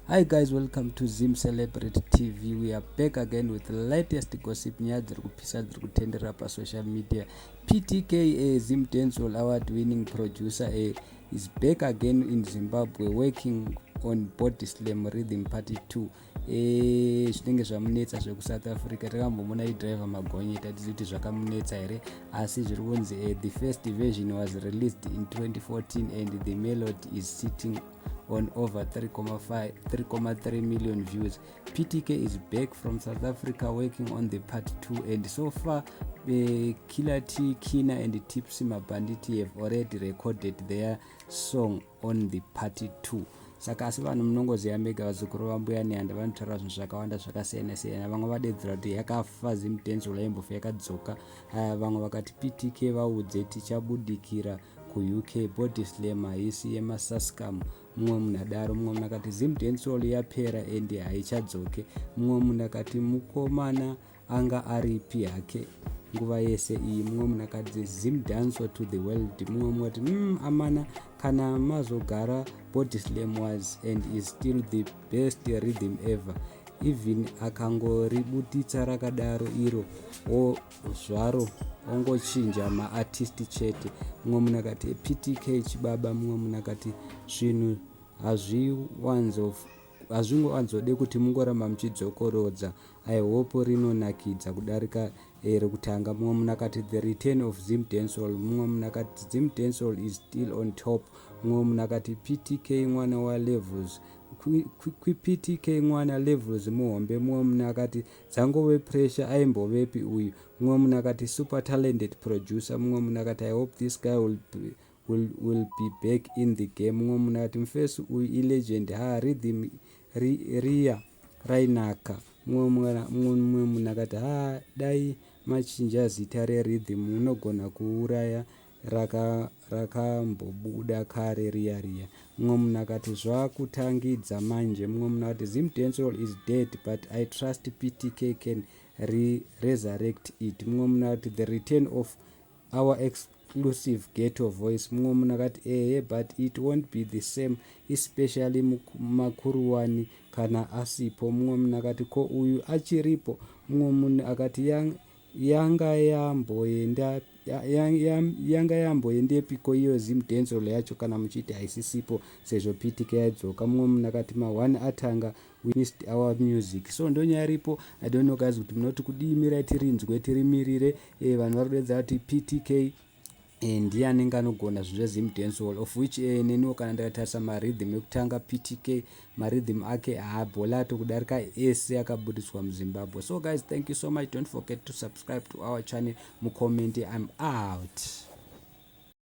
Hi guys, welcome to Zim Celebrity TV. We are back again with the latest gossip, nyaya dziri kupisa dziri kutenderera pasocial media. PTK, a Zim Dancehall award winning producer, is back again in Zimbabwe working on Body Slam Rhythm Part 2. Zvinenge zvamunetsa zvekuSouth Africa. Takambomona idriver magonyeti, hatizivi kuti zvakamunetsa here, asi zviri kunzi the first version was released in 2014 and the melody is sitting on over 3.3 million views. PTK is back from South Africa working on the part 2, and so far Killer T, Kina and Tipsy Mabanditi have already recorded their song on the part 2. Saka asi vanhu munongoziva mega, vazukuru vambuya Nehanda vanotaura zvinhu zvakawanda zvakasiyana siyana. Vamwe vadedzera kuti yakafa Zimdancehall, yaimbofa yakadzoka. Vamwe vakati PTK vaudze tichabudikira kuUK, Body Slam haisi yemaSascam, mumwe munhu adaro. Mumwe munhu akati Zimdancehall yapera and haichadzoke. Mumwe munhu akati mukomana anga aripi hake nguva yese iyi? Mumwe munhu akati Zimdancehall to the world. Mumwe munhu akati amana, kana mazogara, Body Slam was and is still the best rhythm ever. Even akangoribuditsa rakadaro iro zvaro, ongochinja maartist chete. Mumwe munhu akati PTK chibaba. Mumwe munhu akati zvinhu hazvingowanzode kuti mungoramba muchidzokorodza. I hope rinonakidza kudarika rekutanga. Mumwe munhu akati the return of Zim Dancehall. Mumwe munhu akati Zim Dancehall is still on top. Mumwe munhu akati PTK mwana walevels, kwiPTK mwana levels muhombe. Mumwe munhu akati dzangove pressure, aimbovepi uyu? Mumwe munhu akati super talented producer. Mumwe munhu akati I hope this guy will be back in the game. Mumwe munhu akati mufesi uyu ilegend, ha, rhythm riya rainaka. Mumwe munhu akati ha, dai machinja zita rerhythm, unogona kuuraya rakambobuda kare riya riya. Mumwe munhu akati zvakutangidza manje. Mumwe munhu akati Zim Dancehall is dead, but I trust PTK can resurrect it. Mumwe munhu akati the return of our exclusive ghetto voice. Mumwe munhu akati ehe, but it won't be the same, especially makuruwani kana asipo. Mumwe munhu akati ko uyu achiripo? Mumwe munhu akati yanga yamboenda, yanga yamboendepiko iyo Zim Dancehall yacho kana muchiti haisisipo, sezvo PTK yadzoka? Mumwe munhu akati ma1 atanga, we missed our music. So ndonyaya iripo. I don't know guys kuti munoti kudii. Mirai tirinzwe, tirimirire. Vanhu vari kudedza kuti PTK ndiye anenge anogona zvinhu zveZim Dancehall, of which neniwo kana ndikatarisa marhythm ekutanga, PTK marhythm ake haabholato kudarika ese akabudiswa muZimbabwe. So guys, thank you so much. Don't forget to subscribe to our channel, mucomment. I'm out.